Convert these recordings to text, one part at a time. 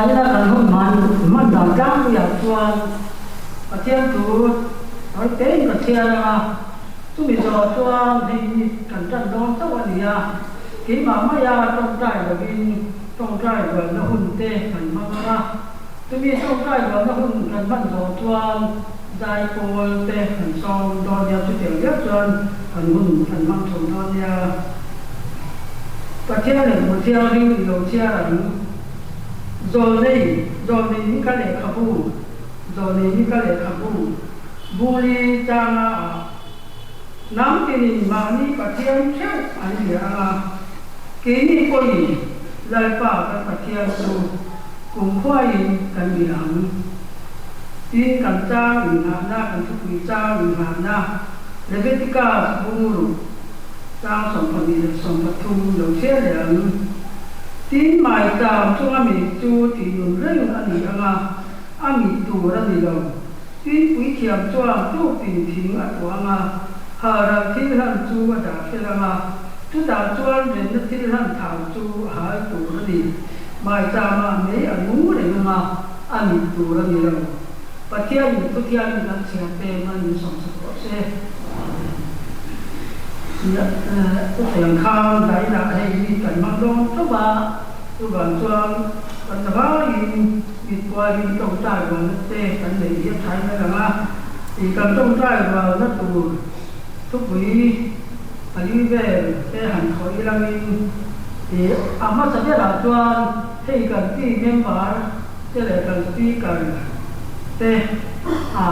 Zaina kan hun hman hman dan tlangpuiah chuan Pathian thu tawi tein ka chhiar ang a, chumi zawh chuan hei hi kan tan dawn chauh a ni a, keimah maia tawngtai lovin tawngtai rualna hun te kan hmang ang a, chumi tawngtai rualna hun kan hman zawh chuan zai pawl te kan sawm dawn nia, chutiang viau chuan kan hun kan hmang chho dawn nia. Pathian leh Hmu Thianghlim i lo chhiar ang. Zawlnei, Zawlnei ni ka lehkhabu, Zawlnei ni ka lehkhabu, Buli changa ah Hnam tinin mahni Pathian theuh an bia ang a, keini pawhin Lalpa kan Pathian chu kumkhuaiin kan bia ang. Tin, kan chang inngahna, kan thupui chang inngahna, Leviticus bungruh chang 22 lo chhiar leh ang. Tin, maicham chunga mi chu tih nun reng a ni ang a, a mit tur a ni lo. Tin, puithiam chuan tuk tin thing a tuah ang a, halral thil hlan chu a dah fel ang a, chutah chuan renna thil hlan thau chu a hal tur a ni. Maichamah mei a nung reng ang a, a mit tur a ni lo. Pathianin Thuthianin kan chhiar te man min sawmsak rawh se. Amen. Chutiang khan dainah hei hi kan hmang dawn chauh a, chuvang chuan kan zavaiin mitkualin tawngtai rualna te kan neih hi a thain a lang a, ih kan tawngtai rualna tur thupui pali vel te han thawh ilangin ih a hmasa berah chuan hei kan team member te leh kan speaker te a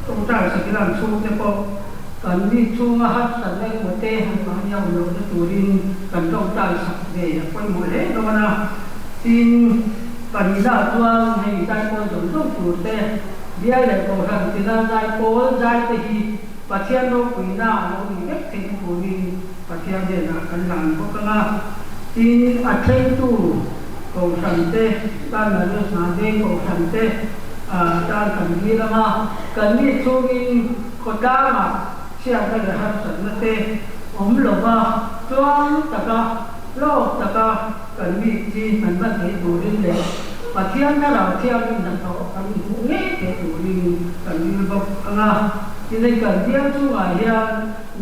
tawngtai sakilan chhungte pawh kan mi chhunga harsatna emaw te an mahni a awm lohna turin kan tawngtai sak ve a pawimawh hle dawn a. Tin, pahnihna chuan hei zaipawl zawng zawng tur te, bial leh kohhran tina zaipawl zai te hi Pathian ropuina a lo nih vek theihna turin Pathian hnenah kan hlan bawk ang a. Tin, a thlengtu Kohhran te tan Marius Hnamveng Kohhran te tan kan dil ang a, kan mi chhungin khawtlangah chhiatna leh harsatna te awm lova tluang taka hlawk taka kan mi chi kan hman theih turin leh Pathian thlarau thiangin hnathawh kan hmuh ngei theih turin kan dil bawk ang a. Tin hei kan bial chungah hian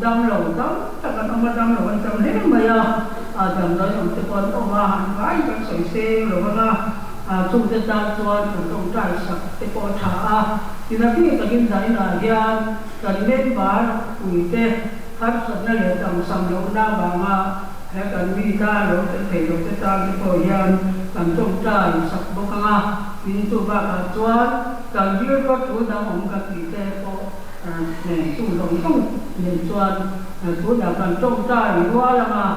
Damlo tam tak an awm a, damlo an tam hle mai a, damdawi awm te pawh an awm a, an vai kan sawi seng lo ang a, chungte tan chuan kan tawngtai sak te pawh a tha a, tin a bik takin zainah hian kan member puite harsatna leh damsam lohna avanga he kan mi ta lo tel thei lo te tan te pawh hian kan tawngtai sak bawk ang a, tin chu bakah chuan kan rilru thu dang awm kan tih te pawh Nen chung zawng zawng nen chuan tunah kan tawngtai rual ang a,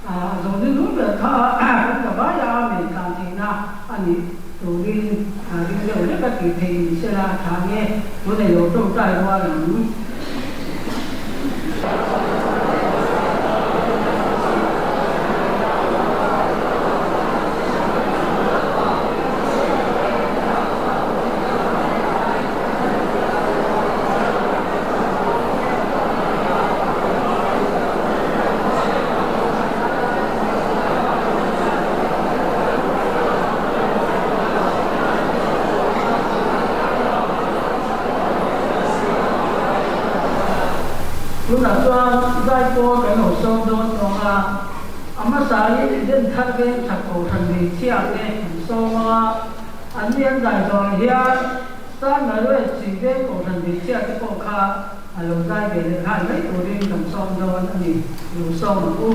a zawhna nung ber kha kan ta vai a, men tlan theihna a nih turin ring deuh hlek a tih theih ni sela a tha nge, tunah i lo tawngtai rual ang. Tunah chuan zaipawl kan lo sawm dawn tawng a, a hmasa hi den thar veng chak kohhran hmeichhia te an sawm ang a, An ni an zai zawhah hian San Manuel Chhimveng Kohhran hmeichhia te pawh kha a lo zai ve leh nghal mai turin kan sawm dawn a ni, lo sawm ang u.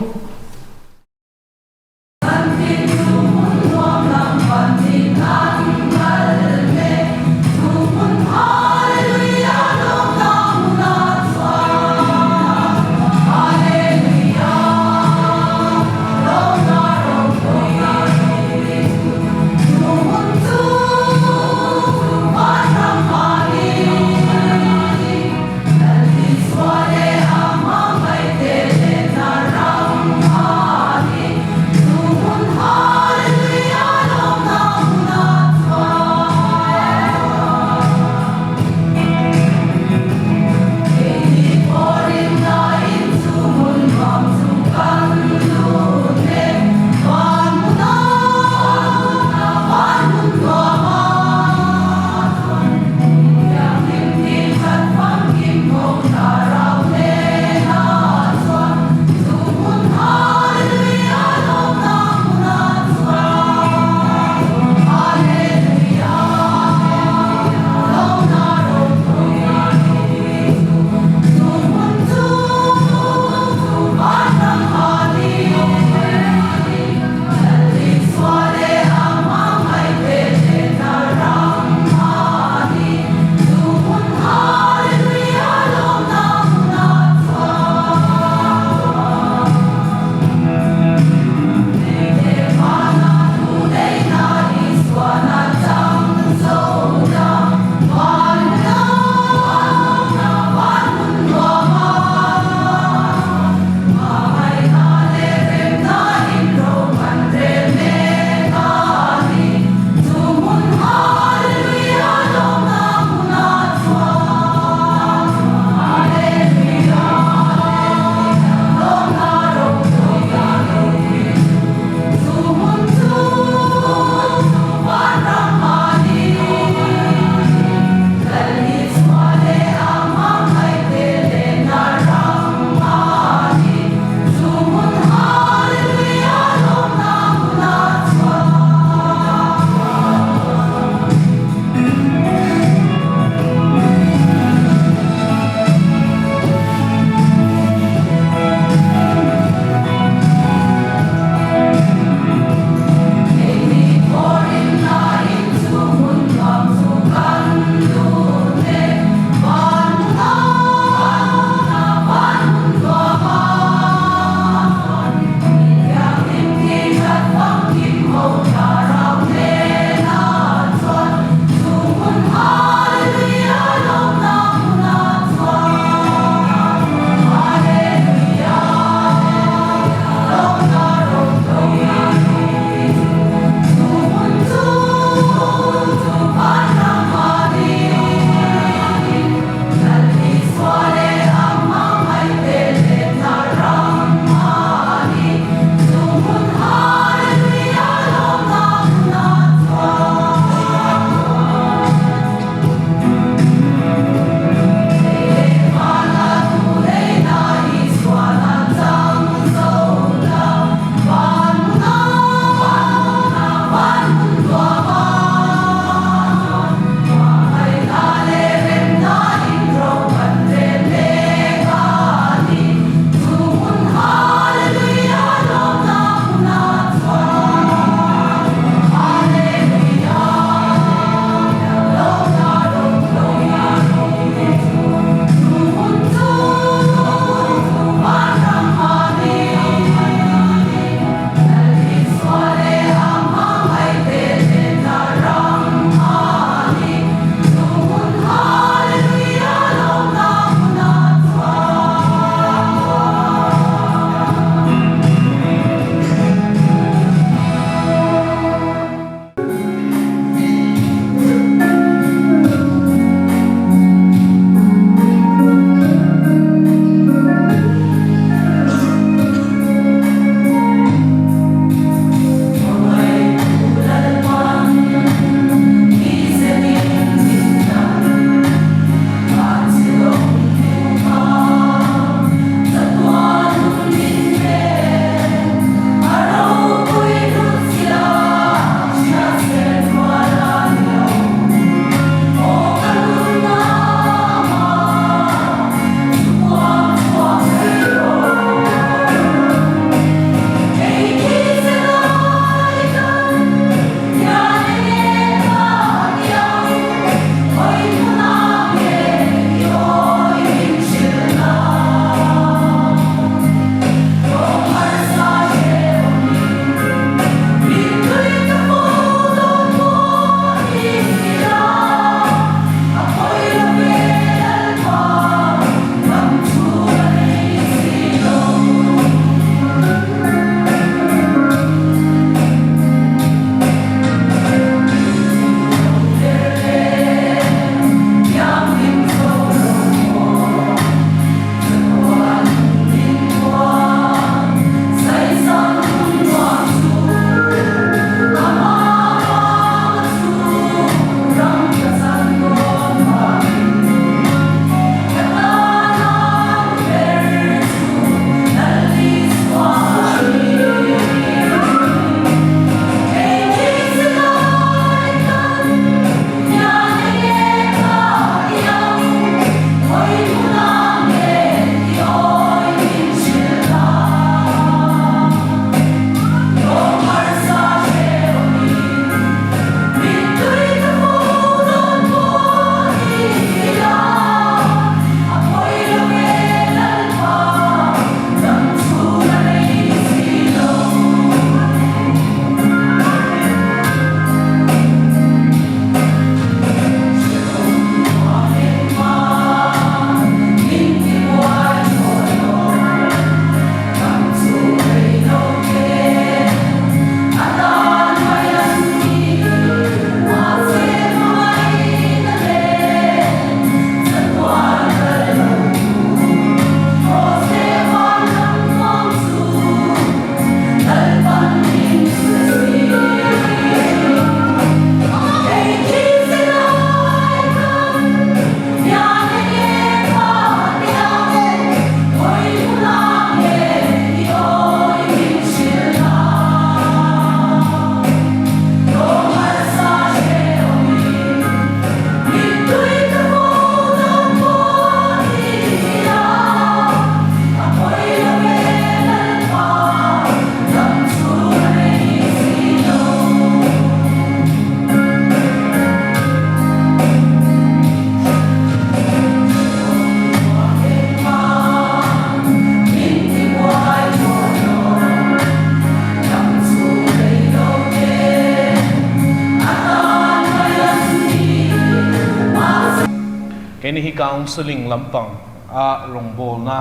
Keini hi counselling lampang a rawngbawlna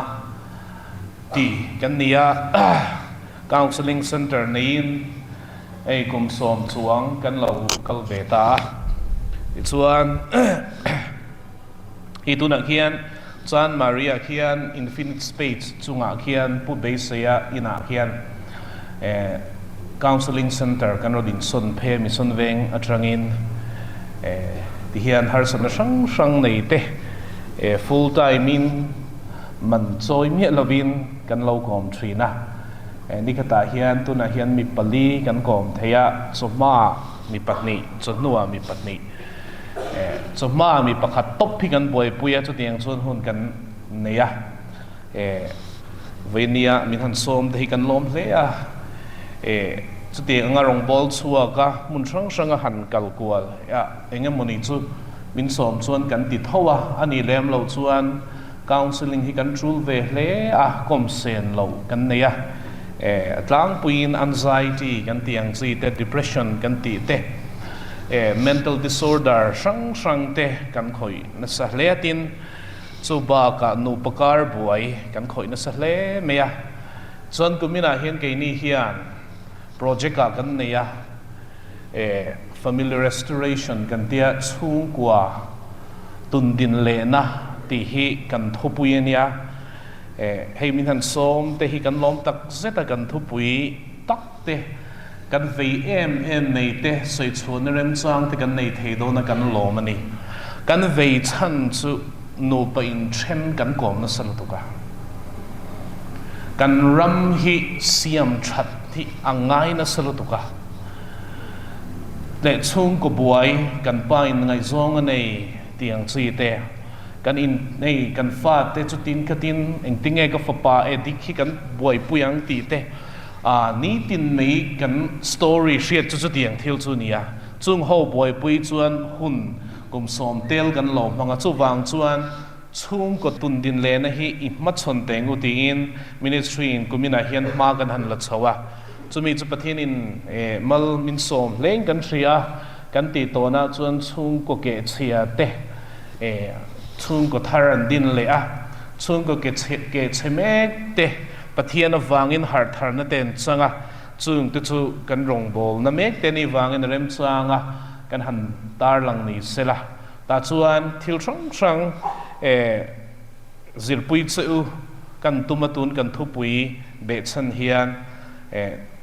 ti kan ni a, counselling centre neiin hei kum sawm chuang kan lo kal ve ta a. Tichuan hei tunah khian Chan Maria khian Infinite Space chungah khian Pu Beiseia inah khian Counselling Centre kan rawn insawn phei a, Mission Veng atangin tihian harsatna hrang hrang nei te full time in man chawi miah lovin kan lo kawm thin a. Nikhatah hian tunah hian mi pali kan kawm thei a, chawhma mi pahnih, chawhnuah mi pahnih. Chawhma mi pakhat tawp hi kan buaipui a, chutiang chuan hun kan nei a. Veinia min han sawm te hi kan lawm hle a. Chutiang anga rawngbâwl chhuak a, hmun hrang hranga han kal kual a, eng emawni chu min sawm chuan kan ti tho a, a ni lem lo chuan counselling hi kan tul ve hle a, kawm sen loh kan nei a. A tlangpuiin anxiety kan tih ang chi te, depression kan tih te, mental disorder hrang hrang te kan khawih nasa hle a, tin chu bakah nupa kar buai kan khawih nasa hle mai a. Chuan kuminah hian keini hian project ah kan nei a, family restoration kan tia chhungkua tundin lehna tih hi kan thupui a nia. Hei min han sawm te hi kan lawm tak zet a, kan thupui tak te, kan vei em em nei te, sawichhuahna remchang te kan nei thei dawn a kan lawm a ni. Kan vei chhan chu nupa inthen kan kawm nasa lutuk a. Kan ram hi siam that hi a ngai nasa lutuk a. Leh chhungkaw buai kan pa in ngaihzawng a nei tih ang chi te. Kan in hei kan fate chutin khatin engtinge ka fapa e dik hi kan buaipui ang tih te ah nitin mai kan story hriat chu chutiang thil chu nia. Chung ho buaipui chuan hun kum sawm tel kan lo hmang a, chuvang chuan chhungkaw tun din lehna hi i hmachhawn teh ngu tiin ministry in kuminah hian hma kan han la chho a. Chumi chu Pathianin mal min sawm hlein kan hria a, kan tih tawnah chuan chhungkaw kehchhia te chhungkaw thar an din leh a, chhungkaw ke ke chhe mek te Pathian avangin harh tharna te an chang a, chung te chu kan rawngbawlna mek te ni vangin a remchang a, kan han tarlang ni sela. Tah chuan thil hrang hrang zirpui che u kan tum a tun kan thupui behchhan hian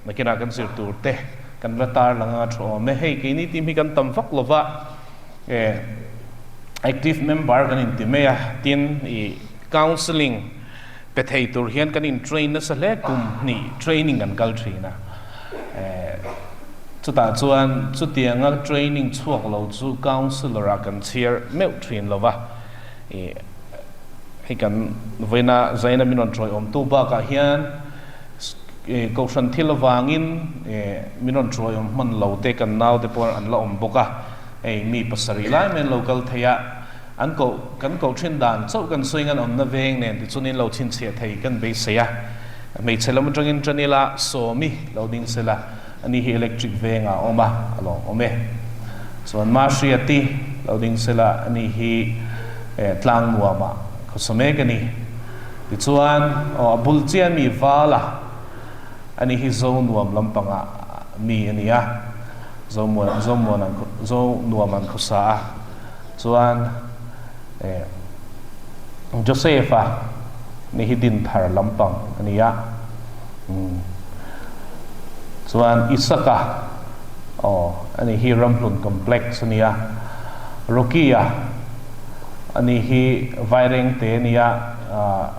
nakinah kan zir tur te kan la tarlang anga thu awm e. Hei keini team hi kan tam vak lova. Active member kan inti mai a, tin i counselling pe thei tur hian kan in train nasa hle, kum hnih training kan kal thin a, chutah chuan chutianga training chhuak lo chu counsellor ah kan chhiar meuh thin lo va, i hei kan vawiina Zaina min rawn tawiawmtu bakah hian Kohhran thil avangin min rawn tawiawm hman lo te kan naute pawh an la awm bawk a. Hei mi pasarih lai mai an lo kal thei a, an koh kan koh thin dan chauh kan sawi ngan awmna veng nen tichuan in lo chhinchhiah thei kan beisei a. Hmeichhe lam atangin tan ila Sawmi lo ding sela, ani hi electric vengah a awm a, a lawm awm e. Chuan Mahriati lo ding sela, ani hi tlang nuamah khawsa mek a ni. Tichuan aw a bul chiah mi Vala, ani hi Zo nuam lampangah mi a ni a. Zomuan Zomuan an Zo nuam an khawsa a, chuan eh Joseph a ni hi din thar lampang a ni a, umm chuan Isaka aw a ni hi Ramhlun complex a ni a, Rocky a a ni hi Vairengte a ni a,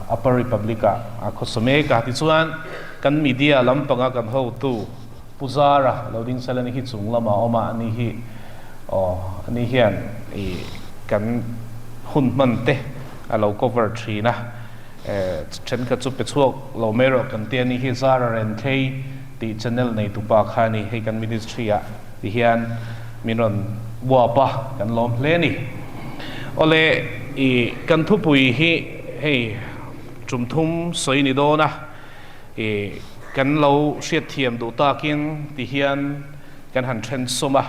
Upper Republic ah a khawsa mek a, tichuan kan media lampanga kan hotu. Pu Zara lo ding sel a ni hi chung lamah a awm a, ani hi aw ani hian ih kan hun hman te a lo cover thin a, eh thenkhat chu pe chhuak lo mai rawh kan tia ni hi Zara Renthei tih channel nei tupa kha a ni, hei kan ministry ah ti hian min rawn uap a kan lawm hle a ni. Awle ih kan thupui hi hei tum thum sawi ni dawn a. I kan lo hriatthiam duh takin ti hian kan han then sawm a.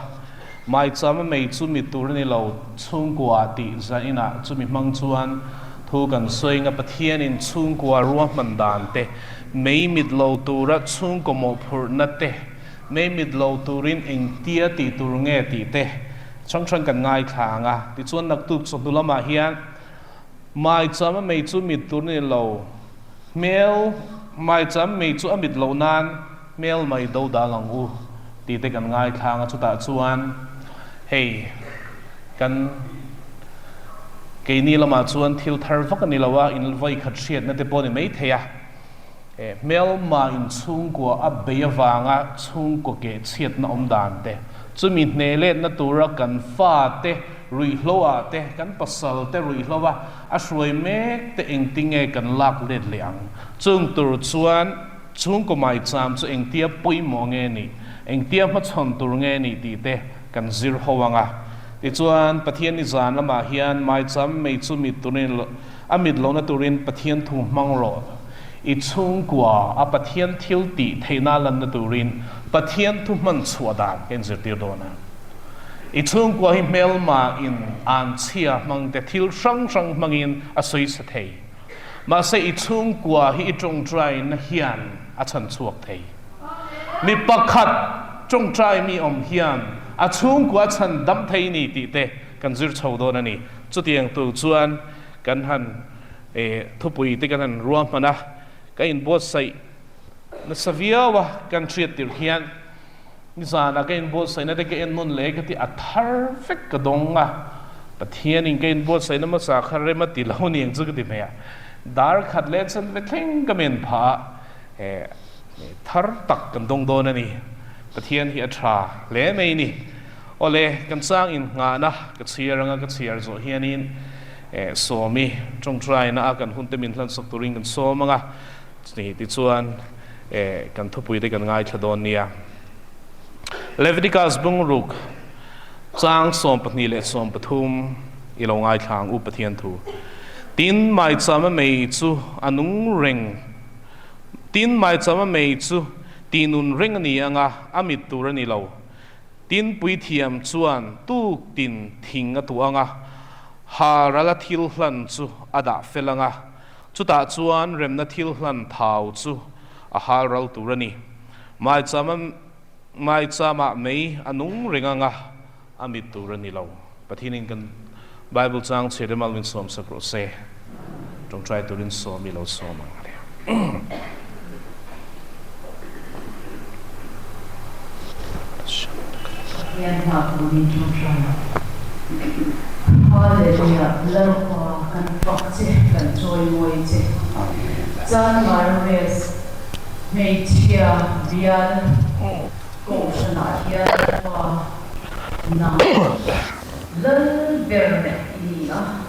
Maichama mei chu mi tur a ni lo, chhungkua tih zainah chumi hmang chuan thu kan sawi nga Pathianin chhungkua ruahman dan te, mei mit lo tura chhungkaw mawhphurhna te, mei mit lo turin engtia tih tur nge tih te hrang hrang kan ngaithla ang a. Tichuan naktuk chawhnu lamah hian Maichama mei chu mit tur a ni lo, hmel Maicham mei chu a mit loh nan hmel mai do dal ang u tih te kan ngaithlang a, chutah chuan hei kan keini lamah chuan thil thar vak a ni lo a, in vawi khat hriatna te pawh a ni maithei a, hmelma inchhungkua a bei avanga chhungkaw keh chhiatna awm dan te, chumi hne letna tura kan fate ruihhlo ah te, kan pasal te ruihhlo a a hruai mek te engtinge kan lak let leh ang, chung tur chuan. Chhungkaw maicham chu engtia pawimawh nge nih, engtia hmachhawn tur nge nih tih te kan zir ho ang a. Tichuan, Pathian ni zan lamah hian maicham mei chu mit turin a mit lohna turin Pathian thu hmang rawh. I chhungkua a Pathian thil tih theihna lanna turin Pathian thu hman chhuah dan ka inzirtir dawn a. I chhungkua hi hmelma in anchhia hmang te thil hrang hrang hmangin a sawisa thei. Mahse i chhungkua hi i tawngtaina hian a chhan chhuak thei. Mi pakhat tawngtai mi awm hian a chhungkua a chhan dam thei ni tih te kan zir chho dawn a ni. Chutiang tur chuan kan han thupui te kan han ruahman a, ka inbuatsaih nasa viau a, kan hriat tirh hian Nizanah ka inbuatsaihna te ka en nawn leh ka ti a thar vek ka dawng a, Pathianin ka inbuatsaihna hmasa kha rem a ti lo ni ang chu ka ti hmei a, dar khat leh chan ve thleng ka men phah a, he thar tak kan dawng dawn a ni, Pathian hi a tha hle mai ni. Awle, kan chang innghahna ka chhiar anga ka chhiar zawh hianin Sawmi tawngtaina a kan hunte min hlansak turin kan sawm anga, tichuan kan thupui te kan ngaithla dawn nia. Leviticus bungruk chang 12 leh 13 i lo ngaithla ang u Pathian thu. Tin maichama mei chu a nung reng Tin maichama mei chu tihnun reng a ni anga a mit tur a ni lo. Tin puithiam chuan tuk tin thing a tuah anga halral a thil hlan chu a dah fel anga Chutah chuan remna thil hlan thau chu a hal ral tur a ni. Maichama Maichama mei a nung reng anga a mit tur a ni lo. Pathianin kan Bible chang chhe remal min sawm sak rawh se. Tawngtai turin sawm i lo sawm ang le. Pathian hma turin tawngtai ang. Hallelujah Lalpa kan fak che kan chawimawi che. Chanmar West hmeichhia bial kohhranah hian Lalpa nang Lal ber i ni a.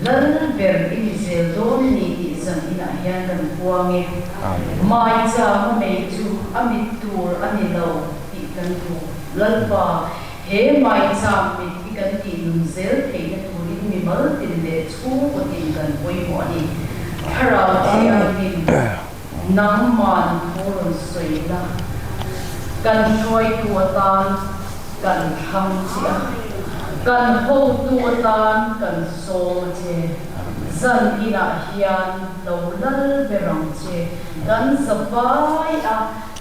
Lal ber i ni zel dawn a ni tih zan inah hian kan puang e. Maichama mei chu a mit tur a ni lo tih kan duh. Lalpa, he maicham mit hi kan tih nun zel theihna turin mi mal tin leh chhungkaw tin kan pawimawh a ni. Thlarau Thianghlim, nangman thu rawn sawi la, kan hruaitu atan kan thlang che a, kan hotu atan kan sawm a che. Zan inah hian lo lal ber ang che, kan zavai a,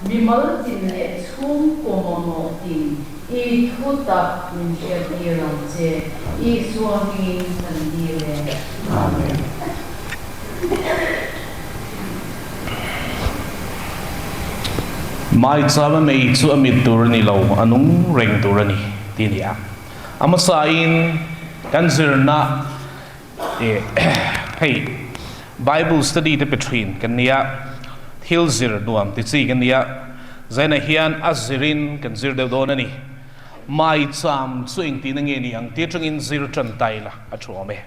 mimal tin leh chhungkaw mamawh tin i thu tak min hriattir ang che, Isua hmingin kan dil e. Amen. Maichama mei chu a mit tur a ni lo, a nung reng tur a ni, ti a ni a. A hmasain kan zirna hei Bible study te pe thin kan nia, thil zir nuam ti chi kan nia, Zaina hian a zirin kan zir deuh dawn a ni. Maicham chu engtihna nge ni ang ti atangin zir tan ta ila a thu awm e.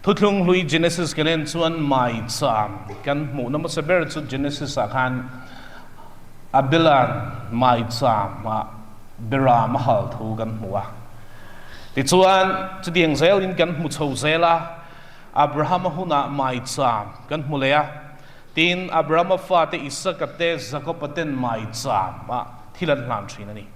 Thuthlung hlui Genesis kan en chuan maicham kan hmuhna hmasa ber chu Genesis ah khan Abela'n maicham ah Beram a hal thu kan hmu a. Tichuan chutiang zelin kan hmu chho zel a, Abrahama hunah maicham kan hmu leh a. Tin, Abrahama fate Isaka te Jakoba ten maicham ah thil an hlan thin a ni.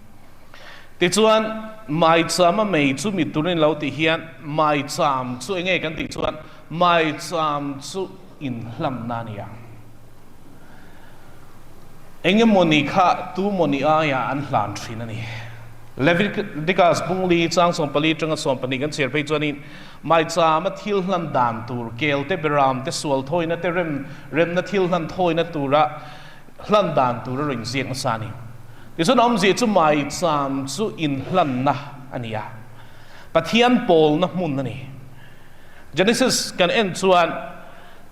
Tichuan, maichama mei chu mit turin lo tih hian maicham chu enge kan tih chuan maicham chu inhlamna a ni ang. Engemawni kha tumawni aiah an hlan thin a ni. Leviticus bungli chang 14 atanga 12 kan chhiar phei chuanin maichama thil hlan dan tur, kel te, beram te, sual thawina te, rem remna thil hlan thawina tura hlan dan tur a rawn ziak nasa a ni. Tichuan awmzia chu maicham chu inhlanna a ni a, Pathian pawlna hmun a ni. Genesis kan en chuan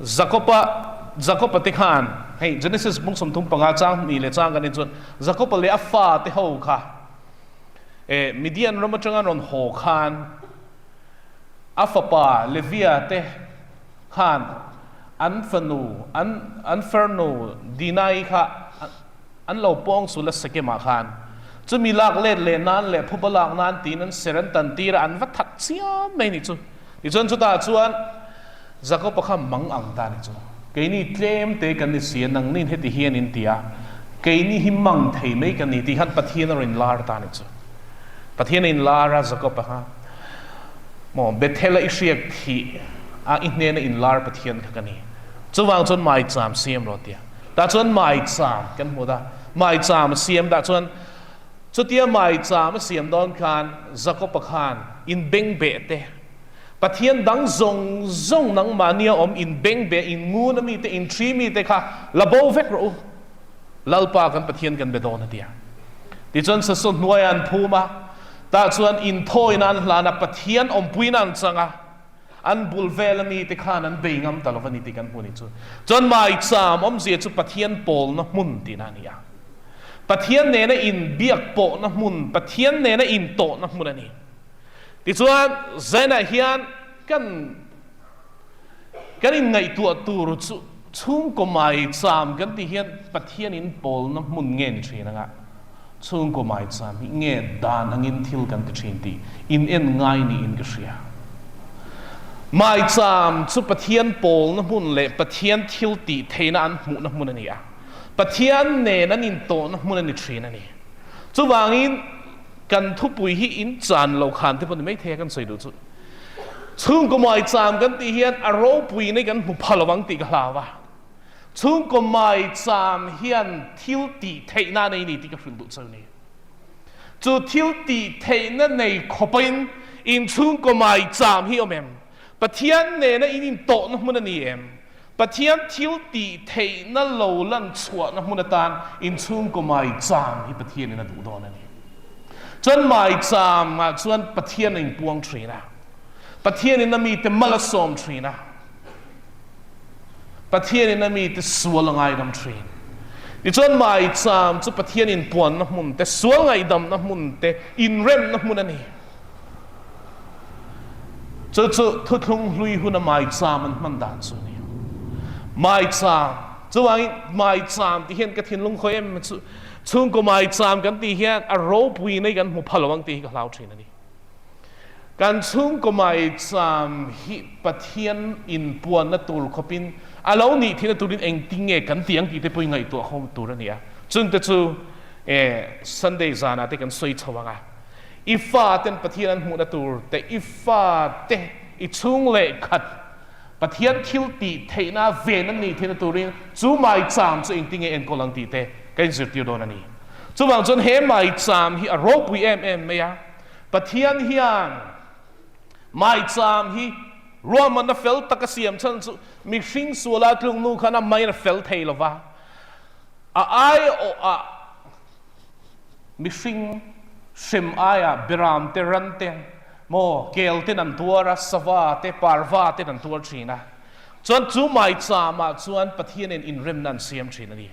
Jakopa Jakopa te khan hei Genesis bung 35 chang hnih leh chang kan en chuan Jakopa leh a fa te ho kha eh Midian ram atanga rawn haw khan a fapa Levia te khan an fanu an an farnu Dinai kha an lo pawng sul a Sekemah khan chumi lak let leh nan leh phuba lak nan tiin an ser an tan tir a, an va that chiam mai ni chu. Tichuan chutah chuan Jakob-a kha mang ang ta ni chu. Keini tlem te kan ni si a, nangnin heti hian in ti a, keini hi mang thei mai kan ni tih khan Pathian a rawn lar ta ni chu. Pathian a inlar a, Jakob-a kha maw Bethel-a i hriak thih a i hnena inlar Pathian kha ka ni. Chuvang chuan maicham siam rawh tia. Tah chuan maicham kan hmu ta. Maicham a siam tah chuan chutia maicham a siam dawn khan Jakob-a khan inbengbeh te, Pathian dang zawng zawng nangmahnia awm inbengbeh, inngun a mite, inthri mite kha la bo vek rawh u. Lalpa kan Pathian kan be dawn a tia. Tichuan sasaw hnuaiah an phum a, tah chuan inthawina an hlan a, Pathian awmpuina an chang a, an bul vel a mite khan an bei ngam ta lo va ni tih kan hmu ni chu. Chuan maicham awmzia chu Pathian pawlna hmun tihna a ni a. Pathian nena inbiak pawhna hmun, Pathian nena intawhna hmun a ni. Tichuan Zainah hian kan Kan inngaihtuah tur chu chhungkaw maicham kan tih hian Pathian in pawlna hmun nge ni thin anga chhungkaw maicham hi nge dan angin thil kan ti thin tih in en ngai niin ka hria. Maicham chu Pathian pawlna hmun leh Pathian thil tih theihna an hmuhna hmun a ni a, Pathian nen an intawhna hmun a ni thin a ni. Chuvangin kan thupui hi in chan lo khan te pawh ni maithei a kan sawi duh chu. Chhungkaw maicham kan tih hian a ropui nei kan hmu pha lovang tih ka hlau a. Chhungkaw maicham hian thil tih theihna a nei ni tih ka hrilh duh cheu ni. Chu thil tih theihna nei khawpain in chhungkaw maicham hi awm em? Pathian nena in intawhna hmun a ni em? Pathian thil tih theihna lo lan chhuahna hmun atan in chhungkaw maicham hi Pathianin a duh dawn a ni. Chuan maichamah chuan Pathian a inpuang thin a, Pathianin a mite mal a sawm thin a, Pathianin a mite sual a ngaidam thin. Tichuan maicham chu Pathian inpuanna hmun te, sual ngaihdamna hmun te, inremna hmun a ni. Chu chu thuthlung hlui huna maicham an hman dan chu a ni. Maicham, chuvangin maicham tih hian ka thinlung khawi em chu Chhungkaw maicham kan tih hian a ropui nei kan hmu pha lo ang tih hi ka hlau thin a ni. Kan chhungkaw maicham hi Pathian inpuanna tur khawpin a lo nih thihna turin engtin nge kan tih ang tih te pawh i ngaihtuah khawm tur a ni a. Chungte chu Sunday zanah te kan sawi chho ang a. I faten Pathian an hmuhna tur te, i fate i chhung leh khat Pathian thil tih theihna ven an nih theihna turin chu maicham chu engtin nge enkawl ang tih te ka inzirtir dawn a ni. Chuvang chuan he maicham hi a ropui em em mai a, Pathian hian maicham hi ruahmanna fel taka siam chhan chu mihring suala tlungnu khan a maiin a fel thei lo va, a aiawhah mihring hrem aiah beram te ran te Maw, kel ten an tuar a, sava te, parva ten an tuar thin a. Chuan chu maicham ah chuan Pathianin inremna an siam thin a ni.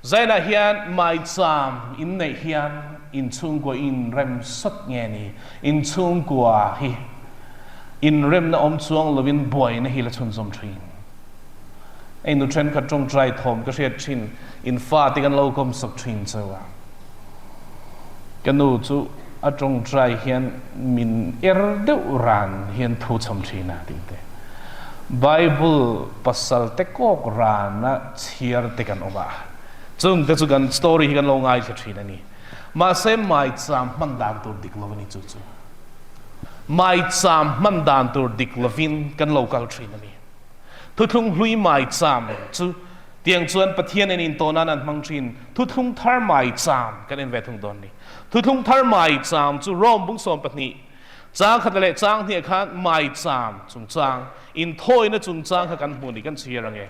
Zainah hian maicham in neih hian in chhungkua inrem sawt nge ni? In chhungkua hi inremna awm chuang lovin buaina hi la chhunzawm thin. Hei nu thenkhat tawngtai thawm ka hriat thin, in fate kan lo kawmsak thin cheu a. Ka nu chu a tawngtai hian min er deuh ran hian thu chham thin a tih te. Bible pasal te kawk rana chhiar te kan awm a, chung te chu kan story hi kan lo ngaithla thin a ni. Mahse maicham hman dan tur dik lo a ni chu chu. Maicham hman dan tur dik lovin kan lo kal thin a ni. Thuthlung hlui maicham chu tiang chuan Pathian en intawn nan an hmang thin. Thuthlung thar maicham kan en ve thung dawn a ni. Thuthlung thar maicham chu Rome bung 12 chang khat leh chang hnih khan maicham chungchang inthawina chungchang kha kan hmu ni kan chhiar ang e.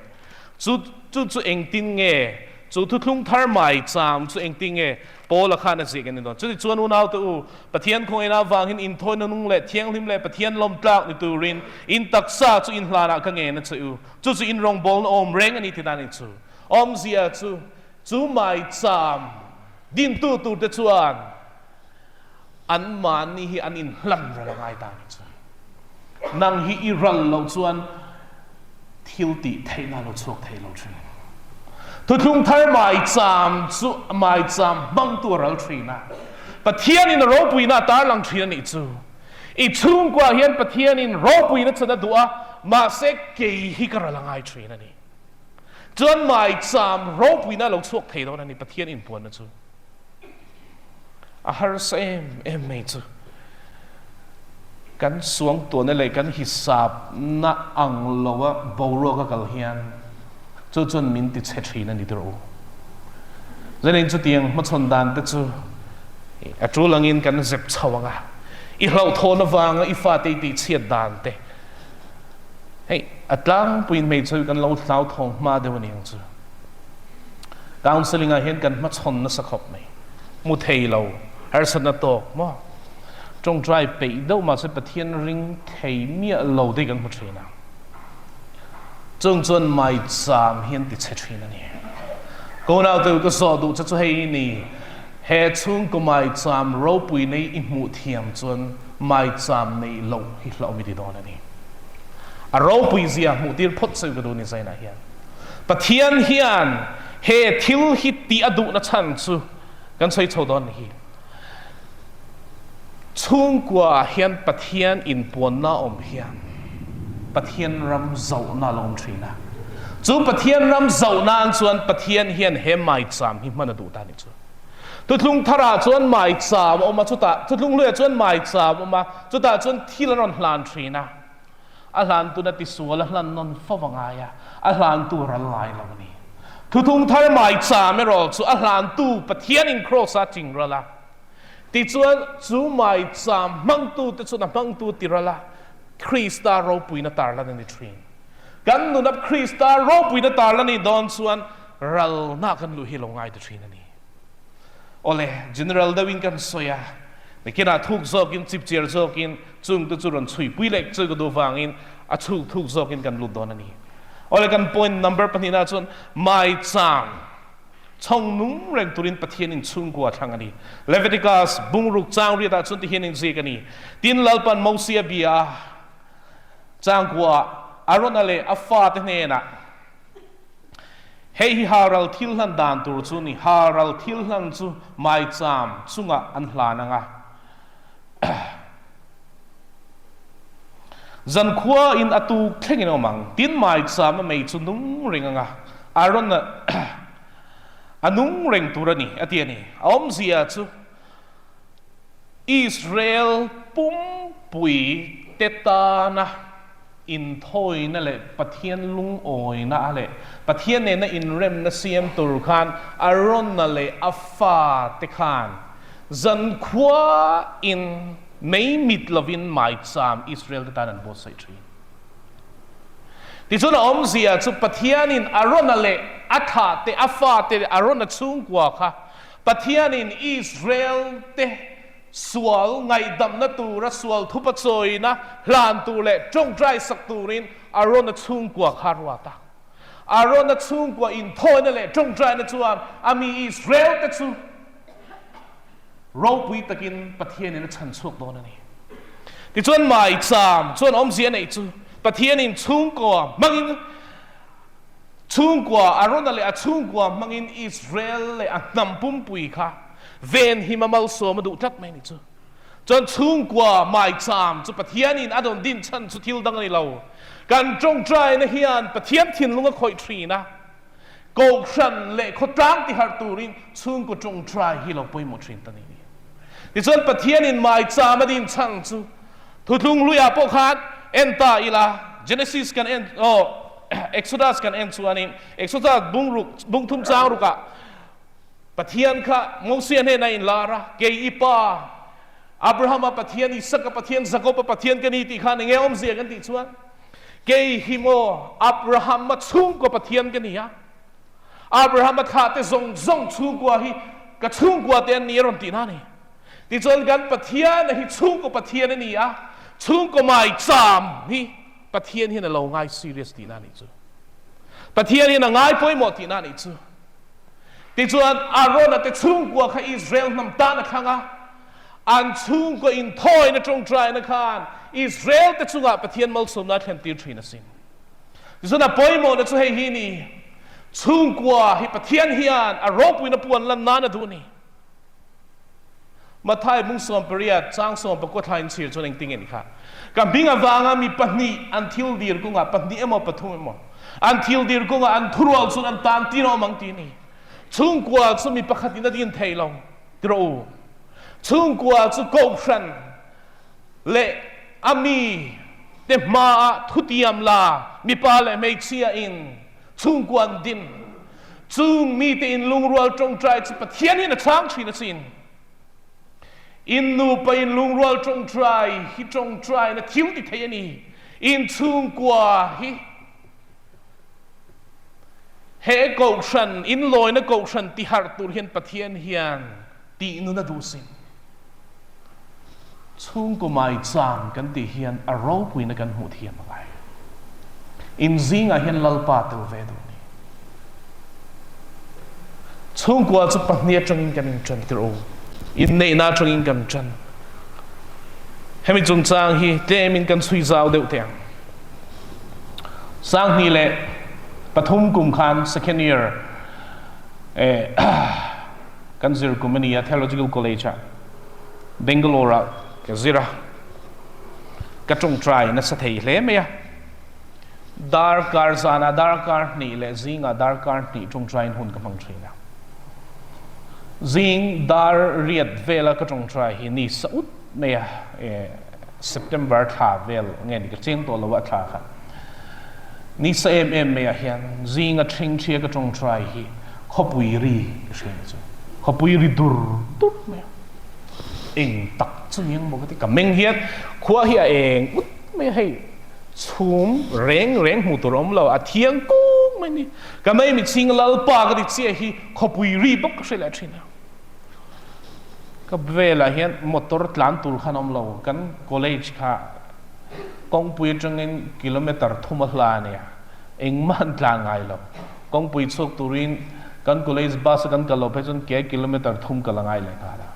Chu chu chu engtin nge chu thuthlung thar maicham chu engtin nge Paula khan a ziak a ni dawn. Chuti chuan unaute u, Pathian khawngaihna avangin inthawina nung leh thianghlim leh Pathian lawmtlak ni turin in taksa chu in hlanah ka ngen a che u. Chu chu in rawngbawlna awm reng a ni ti dan in chu. Awmzia chu, chu maicham dintu turte chuan anmahni hi an inhlan ral a ngai ta ni chu. Nang hi i ral loh chuan thil tih theihna lo chhuak thei lo thin. Thuthlung thar maicham chu maicham hmangtu a ral thin a, Pathianin a ropuina a tarlang thin a nih chu. I chhungkuah hian Pathianin ropuina chan a duh a, mahse kei hi ka ral a ngai thin a ni. Chuan maicham ropuina a lo chhuak thei dawn a ni Pathian inpuanna chu. A harsa em em mai chu kan suangtuahna leh kan hisapna ang loa boruak a kal hian chu chuan min ti chhe thin a ni tirh u. Zanin chutiang hmachhawn dan te chu a tul angin kan zep chho ang a, i hlauhthawn avanga i fate i tihchhiat dan te hei a tlangpuiin hmeichhe kan lo hlauthawng hma deuh a ni ang chu. Counselling ah hian kan hmachhawn nasa khawp mai. Mu thei lo, harsatna tawk maw? Tawngtai peih deuh mahse Pathian ring thei miah lo te hi kan hmu thin a. Chung chuan maicham hi an ti chhe thin a ni. Ko naute ka zawh duh che chu hei ni, he chhungkaw maicham ropui nei i hmuh thiam chuan maicham neih loh hi hlauhawm i ti dawn a ni. A ropui zia hmuh tir phawt che ka duh ni Zainah hian. Pathian hian he thil hi tih a duhna chhan chu kan sawi chho dawn hi. Chhungkua ah hian Pathian inpuanna a awm hian Pathian ram zauhna a lo awm thin a. Chu Pathian ram zauh nan chuan Pathian hian he maicham hi hman a duh ta ni chu. Thuthlung tharah chuan maicham a awm a, chutah thuthlung hluiah chuan maicham a awm a, chutah chuan thil an rawn hlan thin a. A hlantu na tisual a hlan nawn fo a ngai a, a hlantu ral ngai lo a ni. Thuthung thar maicham erawh chu a hlantu Pathianin Kraws-a ting ral a, tichuan chu maicham hmangtute chuan a hmangtu ti ral a, Krista ropuina tarlan a ni thin. Kan nuna Krista ropuina tarlan a nih dawn chuan ralna kan luh hi lo ngai ta thin a ni. Awle, general deuhin kan sawi a, nikinah thuk zawkin, chipchiar zawkin, Chung te chu rawn chhui pui leh chu ka duh vangin a chhuk thuk zawkin kan lut dawn a ni. Awle kan point number pahnihna chuan maichang chhawng nung reng turin Pathian in chhungkua thlang a ni. Leviticus bungruk chang riat ah chuan tihian in ziak a ni. Tin Lalpan Mosia bia a changkua Arona leh a fate hnenah Hei hi halral thil hlan dan tur chu ni. Halral thil hlan chu maicham chungah an hlan ang a. Zankhua in a tuk thleng in a awm ang. Tin maicham a mei chu nung reng ang a, Aaron a nung reng tur a ni, a ti a ni. A awmzia chu Israel pumpui te tana inthawina leh Pathian lungawina leh Pathian nena inremna siam tur khan Aaron-a leh a fate khan Zankhua in mei mit lovin maicham Israel te tan an buatsaih thin. Tichuan a awmzia chu Pathianin Arona leh a thlah te, a fate leh Arona chhungkua kha Pathianin Israel te sual ngaihdamna tura sual thupa chawina hlan tur leh tawngtai sak turin Arona chhungkua kha a ruat a. Arona chhungkua inthawina leh tawngtaina chuan a mi Israel te chu Ropui takin Pathianin a chhan chhuak dawn a ni. Tichuan maicham chuan awmzia neih chu Pathianin chhungkua hmangin chhungkua Arona leh a chhungkua hmangin Israel leh a hnam pumpui kha venhim a malsawm a duh tlat mai a ni chu. Chuan chhungkua maicham chu Pathianin a rawn din chhan chu thil dang a ni lo. Kan tawngtaina hian Pathian thinlung a khawih thin a. Kohhran leh khawtlang tiharh turin chhungkaw tawngtai hi lo pawimawh thin ta ni. Tichuan Pathianin maicham a din chhan chu Thuthlung hluiah pawh khan en ta ila, Genesis kan en, aw, Exodus kan en chuanin Exodus bung ruk, bung thum chang rukah Pathian kha Mosia hnenah a inlar a, Kei i pa, Abrahama Pathian, Isaka Pathian, Jakoba Pathian ka ni tih khan enge awmzia kan tih chuan, Kei hi maw Abrahama chhungkua Pathian ka ni a, Abrahama thlahte zawng zawng chhungkua hi ka chhungkua te an ni a rawn tihna a ni. Tichuan kan Pathian hi chhungkaw Pathian a ni a, chhungkaw maicham hi Pathian hian a lo ngai serious tihna a nih chu. Pathian hian a ngai pawimawh tihna a nih chu. Tichuan Arona te chhungkua kha Israel hnam tan a thlang a, an chhungkaw inthawina tawngtaina khan Israel te chungah Pathian malsawmna a thlentir thin asin. Tichuan a pawimawhna chu hei hi a ni, chhungkua hi Pathian hian a ropuina puan lan nan a duh a ni. Matthai bung 18 chang 19 thla inchhir chuan engtin nge ni kha? Ka hming avanga mi pahnih an thil dir kungah, pahnih emaw pathum emaw, an thil dir kungah an thurual chuan an tan tin awm ang ti a ni. Chhungkua chu mi pakhatin a din thei lo, ti rawh u. Chhungkua chu kohhran leh a mi te hmaah thutiam la mipa leh hmeichhia in chhungkua an din. Chung mite in lungrual tawngtai chu Pathian hian a chhang thin asin. In nupa in lungrual tawngtai hi tawngtaina thil ti thei a ni. In chhungkua hi he kohhran, in lawina kohhran ti harh tur hian Pathian hian tih nun a duh sin. Chhungkaw maicham kan tih hian a ropuina kan hmuh thiam a ngai. In zingah hian Lalpa tel ve duh a ni. Chhungkua chu pahnih atangin kan intan tir u. Inneihna atangin kan tan. Hemi chungchang hi tlemin kan chhui zau deuh teh ang. 2003 kum khan second year eh, kan zir kum a ni a, Theological College ah Bangalore ah ka zir a, ka tawngtai nasa thei hle mai a, darkar zanah darkar hnih leh zingah darkar hnih tawngtaiin hun ka hmang thin a. Zing dar riat vela ka tawngtai hi ni sa ut mai a, September thla vel nge ni ka cheng tawh lo a thla kha. Ni sa em em mai ah hian zinga ṭhingṭhia ka ṭawngṭai hi khawpui ri ka hria ni chu. Khawpui ri dur dur mai a. Eng tak chu ni ang maw ka ti. Ka meng hian khua hi a eng ut mai a hei chhum reng reng hmuh tur a awm lo a thiang kung mai ni. Ka mei mitchhing Lalpa ka ti chiah hi khawpui ri bawk ka hre leh ṭhin a. Ka velah hian motor tlan tur khan awm lo. Kan college kha Kawngpui atangin kilometre thum a hla a nia, engmah an tlan ngai lo. Kawngpui chhuak turin kan college bus a kan kal loh phei chuan ke kilometre thum kal a ngai leh nghal a.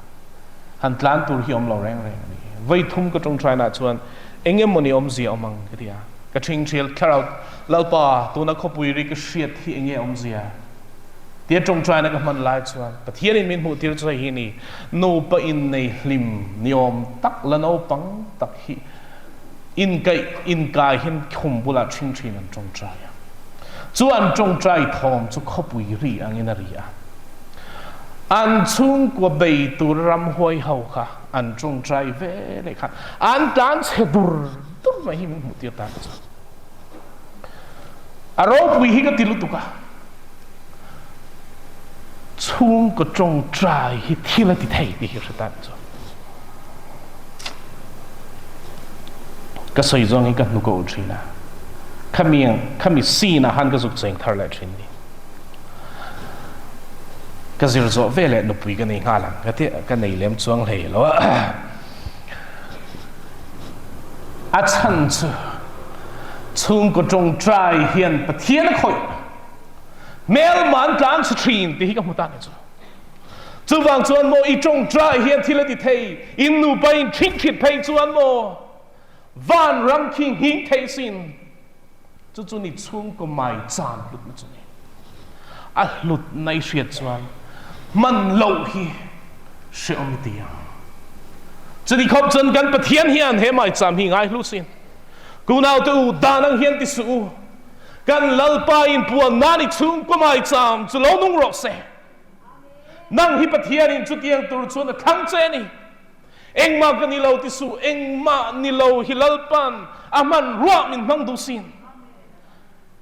Han tlan tur hi awm lo reng reng a ni. Vawi thum ka tawngtaina ah chuan eng emawni awmzia awm ang ka ti a. Ka ṭhingṭhial thlarau Lalpa tuna khawpui ri ka hriat hi enge awmzia? Tia tawngtaina ka hman lai chuan Pathianin min hmuh tir chu hei hi a ni, Nupa innei hlim niawm tak la naupang tak hi inkaih inkai hian khum bulah ṭhingṭhiin an tawngtai a. Chu an tawngtai thawm chu khawpui ri angin a ri a. An chhungkua bei tur ramhuai ho kha an tawngtai ve leh khan an tlanchhe dur dur mai hi min hmuh tir ta chu. A ropui hi ka ti lutuk a, chhungkaw tawngtai hi thil a ti thei tih hi hre tan chu. Ka sawi zawng hi ka hnuk a ulh thin a, khami khami scene ah khan ka zuk cheng thar leh thin ni. Ka zir zawh ve leh nupui ka nei nghal ang ka ti ka nei lem chuang hlei lo a. A chhan chu chhungkaw tawngtai hian Pathian a khawih hmelma an tlan chhe thin tih hi ka hmu ta ni chu. Chuvang chuan maw i tawngtai hian thil a ti thei, in nupa in thik thit phei chuan maw van ram khi nghing thei sin. Chu chu ni chhungkaw mai chan hlutna chu ni. A hlutna i hriat chuan hman loh hi hrehawm i ti ang. Chuni khawp chuan kan Pathian hian he maicham hi ngai hlu sin. Kunaute u, dan ang hian ti suh u. Kan Lalpa in puan nan i chhungkaw maicham chu lo nung rawh se. Nang hi Pathianin chutiang tur chuan a thlang che a ni. Engmah ka ni lo ti suh, engmah ni lo hi Lalpa'n a hmanruah min hmang duh sin.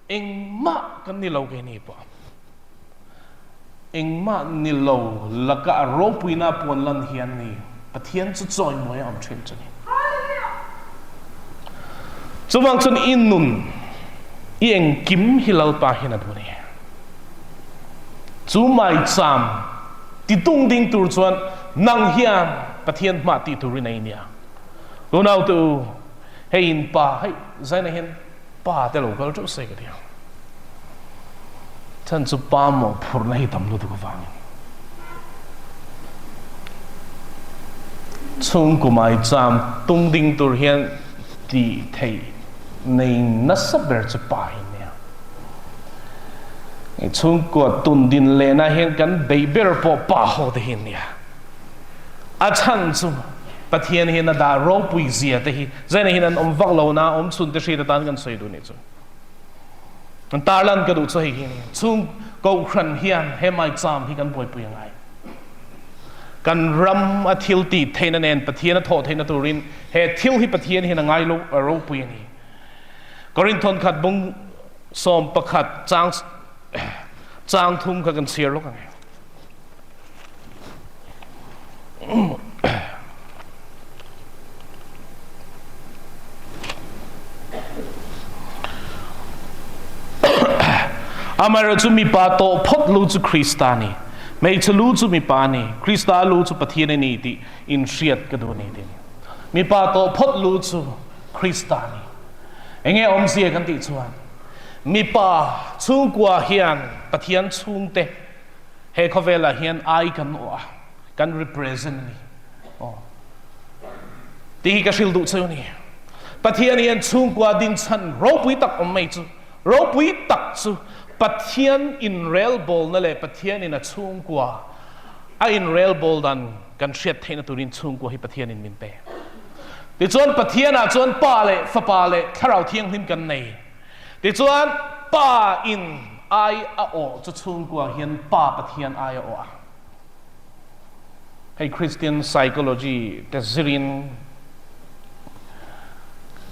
Engmah kan ni lo keini pawh. Engmah ni lo laka a ropuina a puan lan hian ni Pathian chu chawimawi a awm thin chu ni. Chuvang chuan i nun, i engkim hi Lalpa hian a duh a ni. Chu maicham ti tung ding tur chuan nang hian Pathian hmah tih turin a i nia. Unaute u, hei in pa, hei zaina hian Pa te lo kal teuh se ka ti ang. Chhan chu pa mawhphurhna hi tam lutuk avangin. Chhungkaw maicham tung ding tur hian tih theih nei nasa ber chu pa hi nia. Chhungkaw tun din lehna hian kan beih ber pawh pa ho te hi nia. A chhan chu Pathian hian a dah ropui zia te hi Zaina hian an awm vak lo na awm chhun te hriat atan kan sawi duh nih chu. Kan tarlan ka duh chu hei hi ni. Chung kohhran hian he maicham hi kan buaipui a ngai. Kan ram a thil tih theihna nen Pathian a thawh theihna turin he thil hi Pathian hian a ngai lo a ropui a ni. Korinthon khat bung 11 chang chang thum kha kan chhiar lawk ang e. Amaherawhchu mipa tawh phawt lu chu Krista a ni, hmeichhe lu chu mipa a ni, Krista lu chu Pathian a ni tih inhriat ka duh a ni tih a ni. Mipa tawh phawt lu chu Krista a ni. Enge awmzia kan tih chuan mipa chhungkua hian Pathian chhungte He khawvelah hian ai kan awh a, kan represent a ni. Aw. Tih hi ka hrilh duh cheu a ni. Pathian hian chhungkua dinchhan ropui tak awm mai chu, ropui tak chu Pathian inrelbawlna leh Pathianin a chhungkua a inrelbawl dan kan hriat theihna turin chhungkua hi Pathianin min pe. Tichuan Pathianah chuan Pa leh Fapa leh Thlarau Thianghlim kan nei. Tichuan, Pa in ai a awh chu chhungkua hian Pa Pathian ai a awh a. Hei Christian psychology te zirin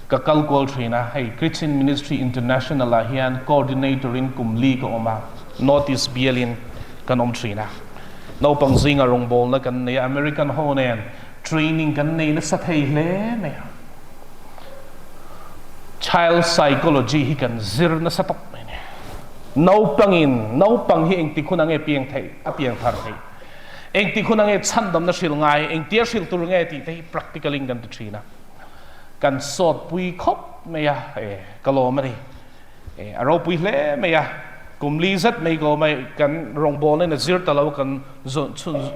ka kal kual thin a, hei Christian Ministry International ah hian coordinator in kum li ka awm a, North East bialin kan awm thin a. Naupang zinga rawngbawlna kan nei a, American ho nen training kan nei nasa thei hle mai a. Child psychology hi kan zir nasa tawp mai a ni. Naupangin, naupang hi engtik hun ange piang theih, a piang thar theih? Engtik hun ange chhandamna hrilh ngai, engtia hrilh tur nge tih te hi practical in kan ti thin a. Kan sawtpui khawp mai a, e, ka lawm a ni. E, a ropui hle mai a. Kum li zet mai ka awm a, kan rawngbawlna in a zir ta lo, kan chhun,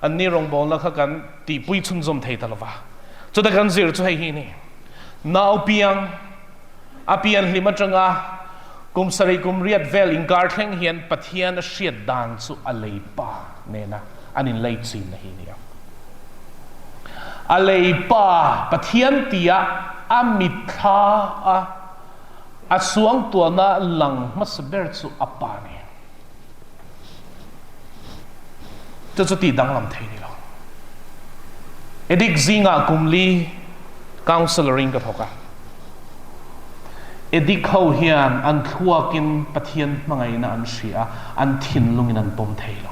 anni rawngbawlna kha kan tihpui chhunzawm thei ta lo va. Chuta kan zir chu hei hi a ni. Nau piang, a pian hlim atanga kum sarih kum riat vel inkar thleng hian Pathian a hriat dan chu a lei pa nena an inlei chinna hi a ni a. A lei pa Pathian tia a mitthla a a suangtuahna lang hmasa ber chu a pa a ni. Chu chu tih danglam thei ni lo. Edik zingah kum li counselor-in ka thawk a. Edik ho hian an thluakin Pathian hmangaihna an hria a, an thinlungin an pawm thei lo.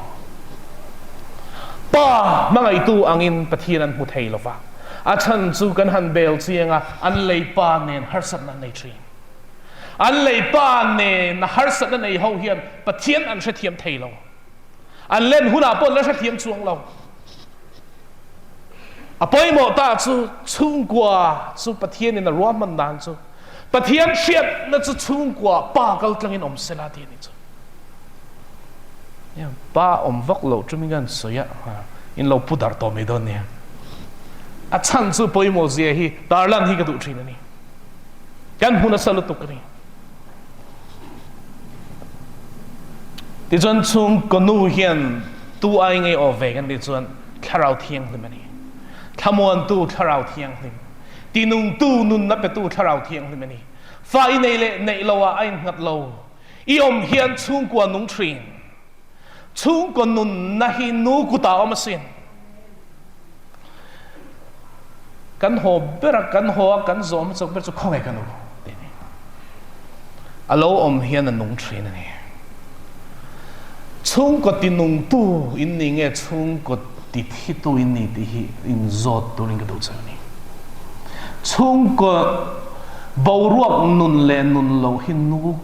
Pa hmangaihtu angin Pathian an hmu thei lo va, a chhan chu kan han bel chiang a, an lei pa nen harsatna an nei thin. An lei pa nen a harsatna nei ho hian Pathian an hrethiam thei lo. An len hunah pawh an la hrethiam chuang lo. A pawimawh ta chu chhungkua chu Pathianin a ruahman dan chu Pathian hriatna chu chhungkua pa kal tlangin awm sela tih a ni chu. Pa awm vak loh chungin an sawi a, in lo pu dar tawh mai dawn nia. A chhan chu pawimawh zia hi tarlan hi ka duh thin a ni. Kan hmu nasa lutuk a ni. Tichuan chhungkaw nu hian tu ai ngei aw ve kan tih chuan Thlarau Thianghlim a ni. Thlamuantu Thlarau Thianghlim, tinungtu nunna petu Thlarau Thianghlim a ni. Fa i nei leh neih lo ah a innghat lo. I awm hian chhungkua nung thin. Chhungkaw nunna hi nu kutah awm asin. Kan haw ber a, kan haw a, kan zawm chawk ber chu khawngaih ka nu tih a ni. A lo awm hian a nung thin a ni. Chhungkaw ti nungtu in ni nge chhungkaw ti thitu in ni tih hi inzawt turin ka duh che a ni. Chhungkaw boruak nun leh nun lo hi nu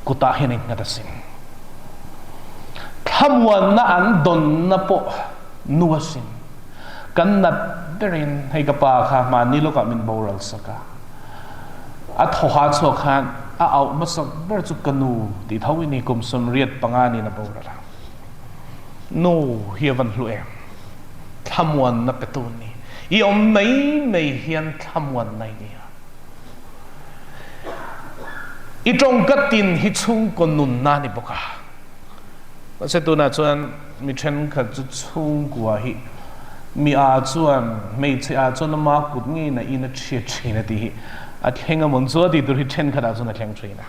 kutah hian a innghat asin. Thlamuanna an dawnna pawh nu asin. Kan nat berin hei ka pa kha mahni lawkah min boral sak a, a thawha chhuak khan a auh hmasak ber chu ka nu tih tho i ni kum 85 niin a boral a. Nu hi a van hlu em? Thlamuanna petu ni. I awm mai mai hian thlamuanna i ni a. I tawngka tin hi chhungkaw nunna a ni bawk a. Mahse tunah chuan mi thenkhat chu chhungkua hi mi a chuan hmeichhe ah chuan ama kut ngei na in a thiat thin a tih hi a thleng a mawn chu a tih tur hi thenkhat ah chuan a thleng thin a.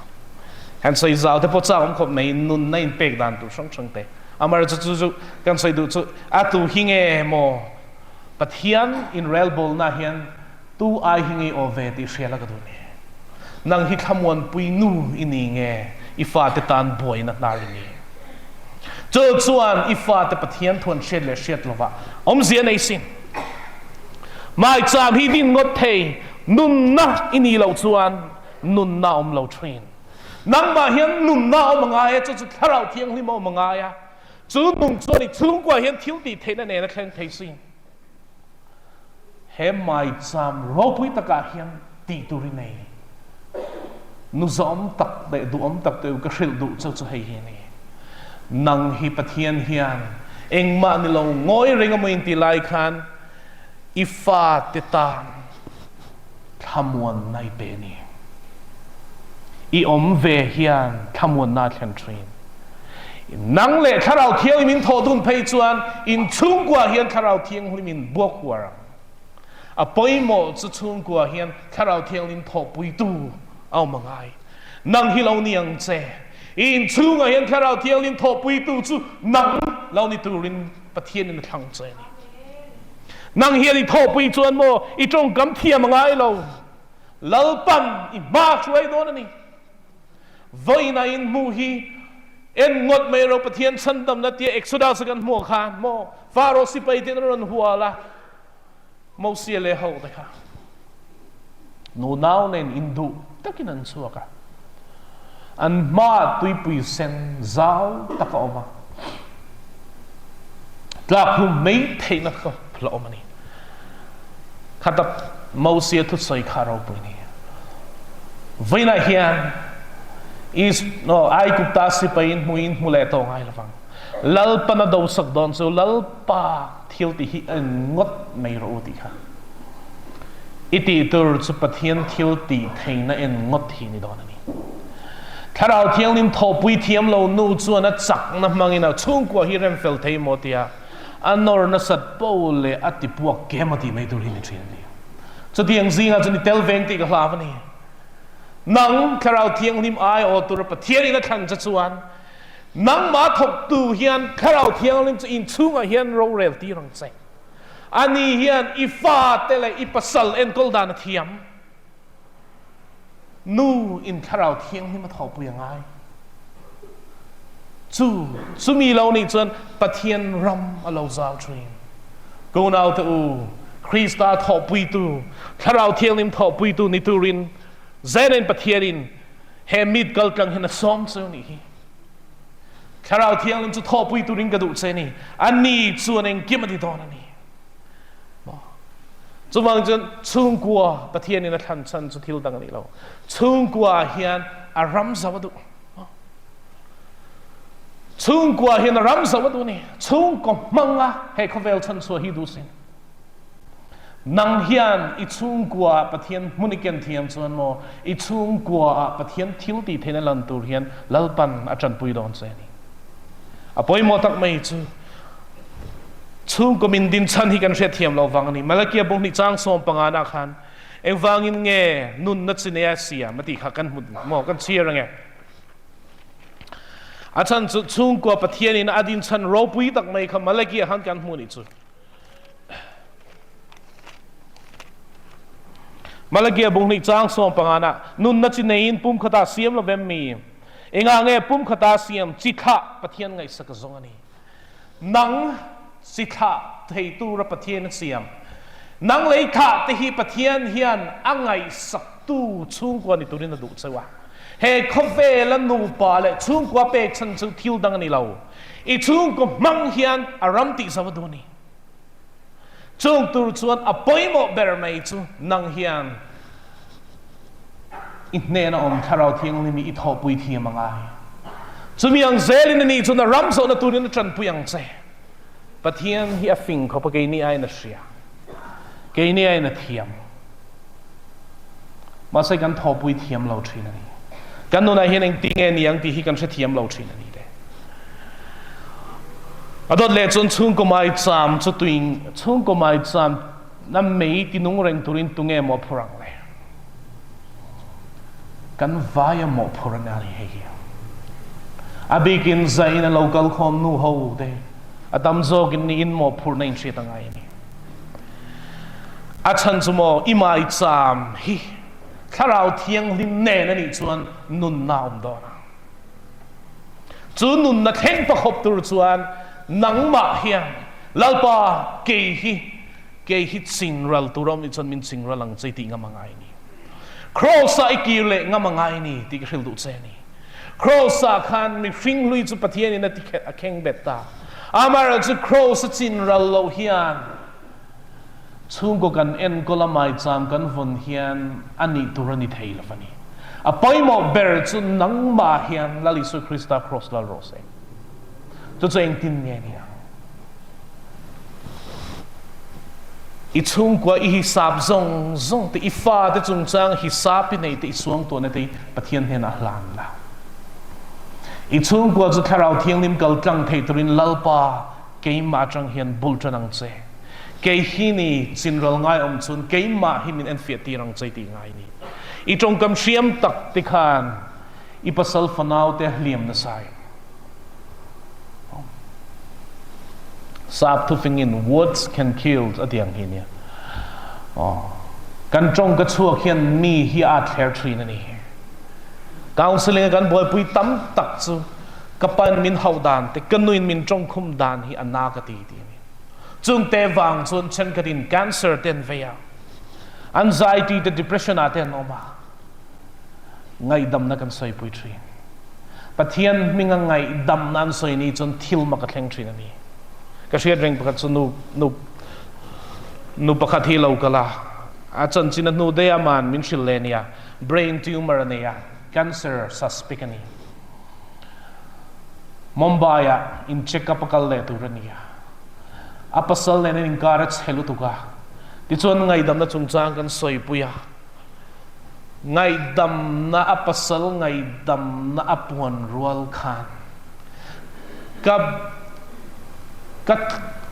Han sawi zau te pawh chak awm khawp mai nunna in pek dan tur hrang hrang te. Amaherawhchu chu chu kan sawi duh chu a tu hi nge maw Pathian inrelbawlna hian Tu ai hi ngei aw ve tih hria la ka duh ni. Nang hi thlamuanpui nu i ni nge i fate tan buaina hnar i ni? Chu chuan i fate Pathian thuan hriat leh hriat lovah awmzia nei sin. Maicham hi din ngawt thei nunna i nih loh chuan nunna awm lo thin. Nangmah hian nunna awm a ngai a, chu chu Thlarau Thianghlim a awm a ngai a. Chu nung chuan i chhungkua hian thil tih theihna nen a thleng thei sin. He maicham ropui takah hian tih tur i nei. Nu zawm tak leh duhawm tak te u ka hrilh duh cheu chu hei hi a ni. Nang hi Pathian hian engmah ni lo ngawi reng emaw intih lai khan i fate tan thlamuanna i pe a ni. I awm ve hian thlamuanna a thlen thin. Nang leh Thlarau Thianghlim in thawh dun phei chuan in chhungkua hian Thlarau Thianghlim in buak huar ang. A pawimawh chu chhungkua hian Thlarau Thianghlim thawhpuitu a awm a ngai. Nang hi lo ni ang che. I inchhungah hian Thlarau Thianghlim thawhpuitu chu nang lo ni turin Pathian in a thlang che a ni. Nang hian i thawhpui chuan maw i tawngkam thiam a ngai lo. Lalpan i hma hruai dawn a ni. Vawiina in hmuh hi en ngawt mai ro Pathian chhandamna tia Exodus a kan hmuh khan maw Pharaoh sipai ten a rawn hual a Mosia leh ho te kha nunau nen induh takin an chhuak a an hma tuipui sen zau tak a awm a tlak hlum mai theihna kha la awm a ni. Kha tak Mosia thusawi kha ropui ni. Vawiinah hian Is no Aigupta sipai in hmu in hmu leh tawh ngai lovang. Lalpan a dosak dawn chu Lalpa thil tih hi en ngawt mai rawh u tih kha. I tih tur chu Pathian thil tih theihna en ngawt hi ni dawn a ni. Thlarau Thianghlim thawhpui thiam lo nu chuan a chakna hmangin a chhungkua hi remfel thei maw tia A nawr nasat po leh a ti puak kem a tih mai tur hi ni thin a ni. Chutiang zingah chuan i tel veng tih ka hlav a ni. Nang Thlarau Thianghlim ai aw tura Pathianin a thlan che chuan nangmah thawktu hian Thlarau Thianghlim chu inchhungah hian rorel tir ang che. Ani hian i fate leh i pasal enkawl dan a thiam. Nu in Thlarau Thianghlim a thawhpui a ngai. Chu chumi lo nih chuan Pathian ram a lo zau thin. Ka unaute u, Krista thawhpuitu, Thlarau Thianghlim thawhpuitu ni turin Zenen Pathianin he mit kaltlang hian a sawm che u nih hi. Thlarau Thianghlim chu thawhpui turin ka duh che ni. Ani chuan engkim a ti dawn a ni. Chuvang chuan chhungkua Pathianin a thlan chhan chu thil dang a ni lo. Chhungkua hian a ram zo a duh. Chhungkua hian a ram zo a duh ni. Chhungkaw hmanga he khawvel chhan chhuah hi duh sin. Nang hian i chhungkua Pathian hmun i ken thiam chuan maw i chhungkua ah Pathian thil tih theihna lan tur hian Lalpan a tanpui dawn che a ni. A pawimawh tak mai chu Chhungkaw min din chhan hi kan hriatthiam lo vang a ni. Malakia bung hnih chang 15 nah khan. Engvangin nge nunna chi neia siam a tih kha kan hmu maw? Kan chhiar ange. A chhan chu chhungkua Pathianin a din chhan ropui tak mai kha Malaki ah khan kan hmu nih chu. Malakia bung hnih chang sawm pangana nunna chi neiin pum khata siam lovem mi? Engah nge pum khata siam chi thlah Pathian ngaihsak zawng a ni. Nang chi thlah thei tura Pathian a siam. Nang lei thlah te hi Pathian hian a ngaihsak tu chhungkua ni turin a duh cheu a. He khawvela nupa leh chhungkua pek chhan chu thil dang a ni lo. I chhungkaw hmang hian a ram tih zo a duh a ni. Chung tur chuan a pawimawh ber mai chu nang hian i hnena awm Thlarau Thianghlim i i thawhpui thiam a ngai. Chumi ang zelin a nih chuan a ram zawhna turin a tanpui ang che. Pathian hi a fing khawp a, keini aiin a hria, keini aiin a thiam. Mahse kan thawhpui thiam lo thin a ni. Kan nunah hian engti nge ni ang tih hi kan hrethiam lo thin a ni le. A dawt leh chuan chhungkaw mai cham chu tuin chhungkaw mai cham na mei ti nung reng turin tunge mawhphur ang le? Kan vaia mawhphur a ni hei hi. A bikin zain a lo kal khawm nu ho te a tam zawkin ni in mawhphurhna in hriat a ngai a ni. A chhan chu maw i mai cham hi Thlarau Thianghlim nen a nih chuan nunna a awm dawn a. Chu nunna thleng pakhawp tur chuan nangmah hian Lalpa kei hi kei hi chingral tur a awm nih chuan min chingral ang che tih ngam a ngai ni. Kraws-ah i kir leh ngam a ngai ni tih ka hrilh duh che a ni. Kraws-ah khan mihring hlui chu Pathianin a ti a kheng bet ta. Amaherawhchu chu kraws a chinral loh hian Chhungkaw kan enkawl a maicham kan vawn hian a nih tur a ni thei lo a ni. A pawimawh ber chu nangmah hian Lal Isua Krista Kraws lal rawh se. Chu chu engtin nge ni ang? I chhungkua i hisap zawng zawng te, i fate chungchang hisap i nei te, i suangtuahna te hi Pathian hnenah hlan la. I chhungkua chu Thlarau Thianghlim kal tlang thei turin Lalpa keimah atang hian bul tan ang che. Kei hi ni chinral ngai awm chun keimah hi min enfiah tir ang che tih ngai ni. I tawngkam hriam tak te khan i pasal fanau te hliam nasa in sap thufing in words can kill a ti ang hi nia. Kan tawng ka chhuak hian mi hi a thler thin a ni. Counseling a kan buaipui tam tak chu ka pan min hauh dan te ka nuin min tawngkhum dan hi a na ka ti ti a ni. Chungte vang chuan thenkhatin cancer te an vei a, anxiety te depression ah te an awm a, ngaihdamna kan sawipui thin. Pathian hminga ngaihdamna an sawi ni chuan thil mak a thleng thin a ni. Ka hriat reng pakhat chu nu nu nu pakhat hi lo kal a, a chanchin a hnu daih a man min hrilh leh nia, brain tumor a nei a, cancer suspect a ni. Mumbai ah in check up a kal leh tur a ni a, a pasal nen an inkar a chhe lutuk a, tichuan ngaihdamna chungchang kan sawipui a, ngaihdamna a pasal ngaihdamna a puan rual khan ka ka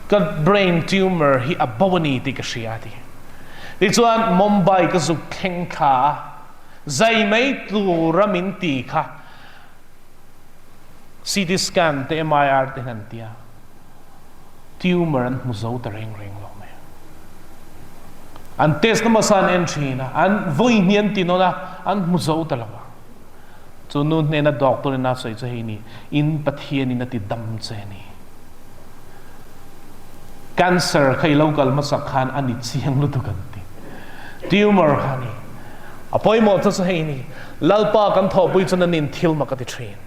ka brain tumor hi a bo a ni tih ka hria a ti. Tichuan Mumbai ka zuk thleng thla a, zai mai tura min ti kha CT scan te MIR te hian an ti a, tumor an hmu zo ta reng reng lo mai. An test na hmasa an en thin a, an vawi hnih an ti nawn a, an hmu zo ta lo a. Chu nu hnena doctor in a sawi chu hei ni, in Pathian in a ti dam che a ni. Cancer kha i lo kal hmasak khan a ni chiang lutuk an ti. Tumor kha a ni. A pawimawh chu chu hei ni, Lalpa kan thawhpui chuan anin thil mak a ti thin.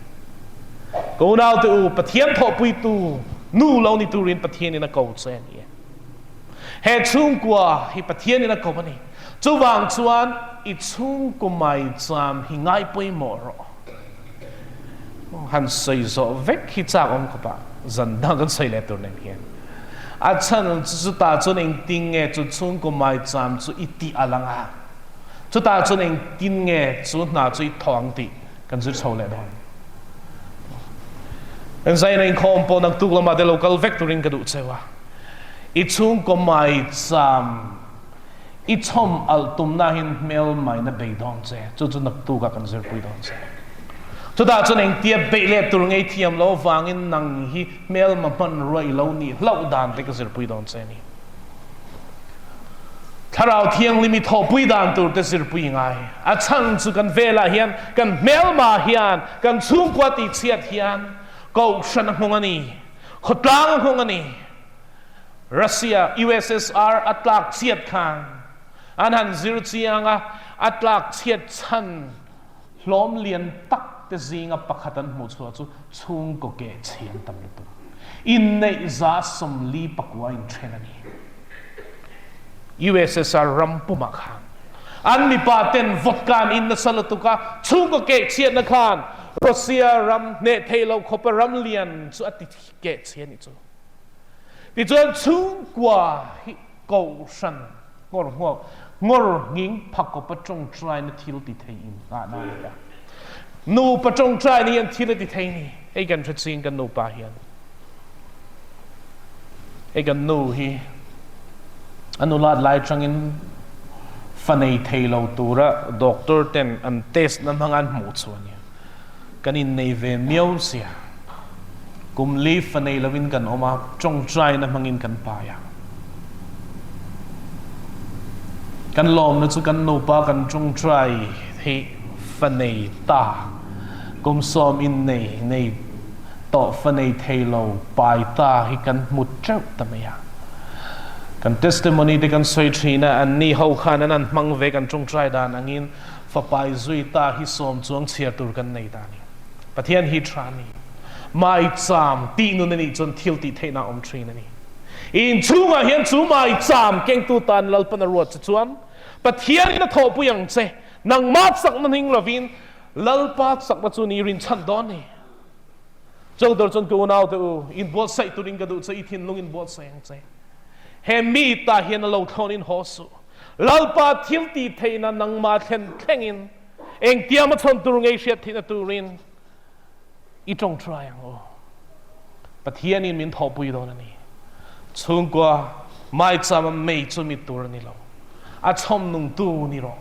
Ka unaute u, Pathian thawhpuitu nu lo ni turin Pathianin a ko che a ni e. He chhungkua hi Pathianin a ko a ni. Chuvang chuan i chhungkaw maicham hi ngai pawimawh rawh. Han sawi zawh vek hi chak awm khawp a, zan dang kan sawi leh tur nen hian. A chhan chu chutah chuan engtin nge chu chhungkaw maicham chu i tih a lang a, chutah chuan engtin nge chu hna chu i thawh ang tih kan zir chho leh dawn. Kan zaina inkhawm pawh naktuk lamah te lo kal vek turin ka duh cheu a, i chhungkaw maicham. I chhawm alh tumna hin hmel maina bei dawn che, chu chu naktuk ah kan zirpui dawn che. Chutah chuan engtia beih leh tur ngei thiam lo avangin nang hi hmelma hmanrua i lo nih hlauh dan te ka zirpui dawn che a ni. Thlarau Thianghlim i thawhpui dan tur te zirpui i ngai. A chhan chu kan velah hian kan hmelma hian kan chhungkua tihchhiat hian Kohhran a nghawng a ni, khawtlang a nghawng a ni. Russia, USSR a tlak chhiat khan an han zir chiang a, a tlak chhiat chhan hlawm lian tak te zinga pakhat an hmuh chhuah chu chhungkaw keh chhian tam lutuk. Inneih za 44 inthen a ni. USSR ram pumah khan an mipa ten vodka an in nasa lutuk a, chhungkaw keh chhiatna khan Russia ram hneh theih loh khawpa ram lian chu a ti keh chhi a nih chu. Tichuan chhungkua hi Kohhran ngawr ngawr ngawr nghing phakawpa tawngtaina thil ti thei in nghahna a ni a. Nupa tawngtaina hian thil a ti thei ni. Hei kan hre ching kan nupa hian. Hei kan nu hi a nulat lai tangin fa nei thei lo tura doctor ten an test na hmanga an hmuh chu a nia. Kan innei ve miau sia. Kum li fa nei lovin kan awm a, tawngtaina hmangin kan pai a. Kan lawmna chu kan nupa kan tawngtai hi fa nei ta, kum 10 innei nei tawh fa nei thei lo pai ta hi kan hmu teuh ta mai a. Kan testimony te kan sawi thin a, anni ho khan an han hmang ve kan tawngtai dan angin fa pai zui ta hi 10 chuang chhiar tur kan nei ta a ni. Pathian hi tha a ni. Maicham tih nun a nih chuan thil tih theihna a awm thin a ni. Inchhungah hian chu maicham kengtu tan Lalpan a ruat che chuan Pathian in a thawhpui ang che. Nangmah chakna hming lovin Lalpa chakna chu ni rinchhan dawn ni. Chungtur chuan ka unau te u, inbuatsaih turin ka duh che, i thinlung inbuatsaih ang che. He mi tah hian a lo thlawn in haw suh. Lalpa thil tih theihna nangmah thlen thlengin Engtiang a chhawn tur ngei hriat theihna turin i tawngtai ang u. Pathianin min thawhpui dawn a ni. Chhungkua maicham a mei chu mi tur a ni lo. A chhawm nungtu ni rawh.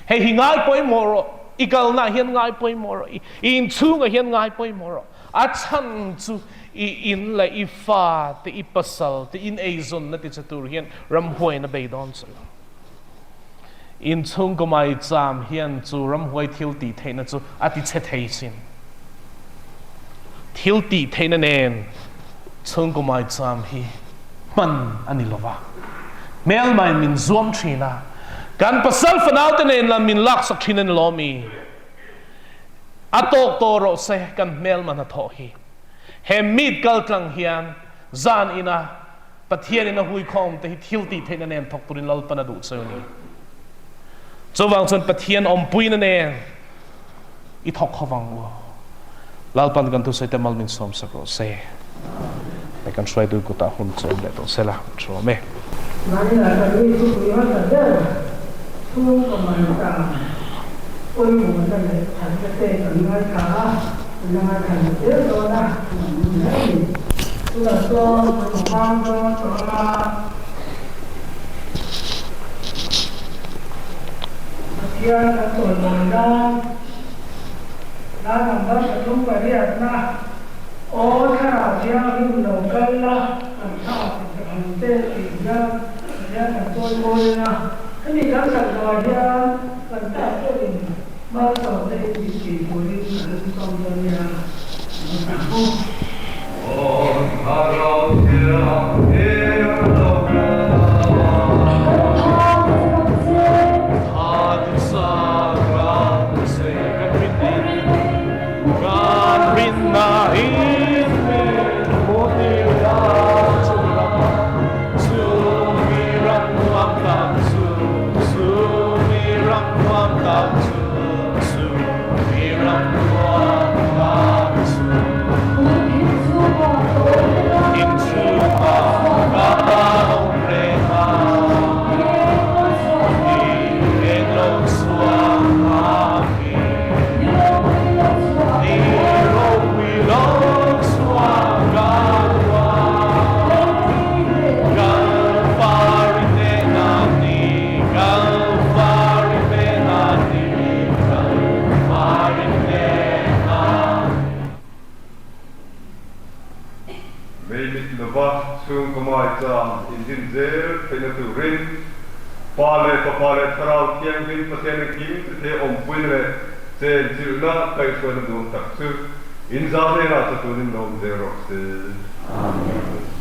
Hei hi ngai pawimawh rawh. I kalnaah hian ngai pawimawh rawh. I inchhungah hian ngai pawimawh rawh. A chhan chu i in leh i fa te, i pasal te, in eizawnna ti che tur hian ramhuaina bei dawn che lo. Inchhungkaw maicham hian chu ramhuai thil tih theihna chu a ti chhe thei sin. Thil tih theihna nen chhungkaw maicham hi hman a ni lova. Hmelmain min zuam thin a, kan pasal fanaute nen lam min laksak thin a ni lawm i? A tawk tawh rawh se kan hmelma hnathawh hi. He meet kaltlang hian zan ina Pathian in a huikhawm te hi thil tih theihna nen thawk turin Lalpan a duh cheu ni. Chuvang chuan Pathian awmpuina nen i thawk ho vang u. Lalpan kan thusawi te mal min sawm sak rawh se. Hei kan hruaitu kutah hun chawm leh tawh sela, thu awm e. Mahni ah kan mi thupui hmasa ber chhungkaw man tang pawimawhna leh thatna te kan ngaithla a, kan la ngaithla leh zel dawn a, kan hmu hle a ni. Tunah chuan kan hmang dawn tawh a. Pathian kan chawimawi nan hla number pathum pariatna Aw Thlarau Thianghlim lo kal la kan thlak ang che tih hian Pathian kan chawimawi a. Hemi kan sak zawhah hian kan tak pawhin malsawmna in tih tih turin kan sawm dawn nia. Mei mit lova chhungkaw maicham indin zel theihna turin Pa leh Fapa leh Thlarau Thianghlim Pathian engkim chu thei awmpuina leh chenchilhna kaihhruaina nuam tak chu in za hnenah chatuanin lo awm zel rawh se. Amen.